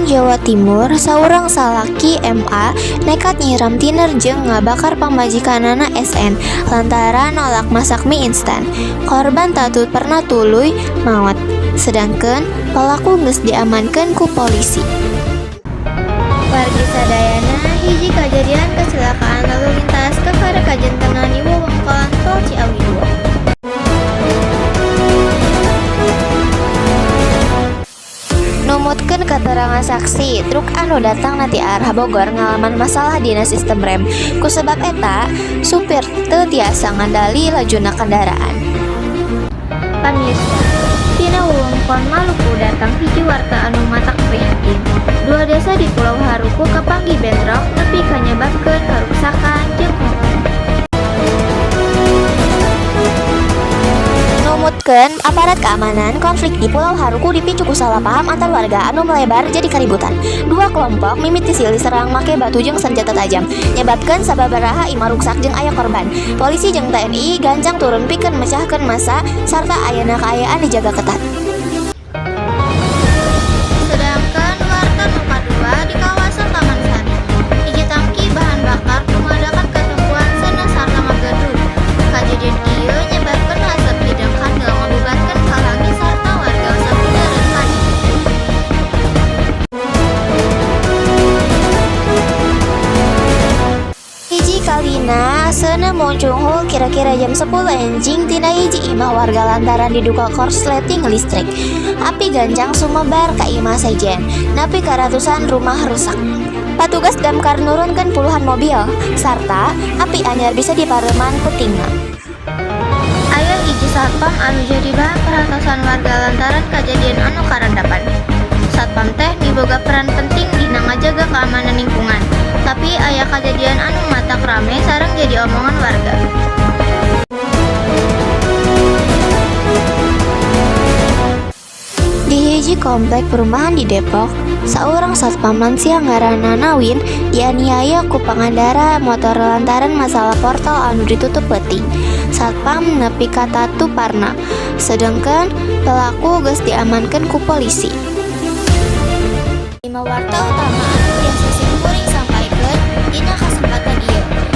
Jawa Timur, saurang salaki MA nekat nyiram tiner jeung ngabakar pamajikanana SN lantaran nolak masak mie instan. Korban tatu pernah tuluy maot. Sedangkan pelaku geus diamankeun ku polisi. Wargi sadayana, hiji kejadian kecelakaan lalu lintas kakara kajentenan di wewengkon Tol Ciawi 2. Numutkeun keterangan saksi, truk anu datang ti arah Bogor ngalaman masalah dina sistem rem. Kusebab eta, supir teu tiasa ngandali lajuna kendaraan. Pamirsa, tina wewengkon Maluku datang hiji warta anu matak prihatin. Dua desa di Pulau Haruku kapanggih bentrok nepi ka nyababkeun karuksakan jeung korban. Numutkeun aparat keamanan, konflik di Pulau Haruku dipicu ku salah paham antar warga anu melebar jadi kaributan. Dua kelompok mimiti silih serang make batu jeung senjata tajam, nyebabkeun sababaraha imah ruksak jeung aya korban. Polisi jeung TNI gancang turun pikeun mecahkeun massa sarta ayana kaayaan dijaga ketat. Sedangkan warta nu kadua di kawasan Taman Sari, hiji tangki bahan bakar dumadakan katempuan seuneu sarta ngagedug. Kajadian ieu nyebabkeun asep hideung handel ngabubatkeun kalangi sarta warga sabudeureun panik. Hiji kalina seuneu muncunghul kira-kira jam 10 enjing tina hiji imah warga lantaran diduga korsleting listrik. Api gancang sumebar ka imah sejen, nepi ka ratusan rumah rusak. Patugas damkar nurunkeun puluhan mobil, sarta api anyar bisa dipareuman peutingna. Aya hiji satpam anu jadi bahan perhatosan warga lantaran kajadian anu karandapan. Satpam teh miboga peran penting dina ngajaga keamanan lingkungan, tapi aya kajadian anu matak rame sareng jadi omongan warga. Di hiji komplek perumahan di Depok, saurang satpam lansia ngaranna Nawin dianiaya ku pangandara motor lantaran masalah portal anu ditutup peuting. Satpam nepi ka tatu parna, sedengkeun pelaku geus diamankeun ku polisi. Lima warta utama anu tiasa simkuring sampaikeun dina kasempatan ieu.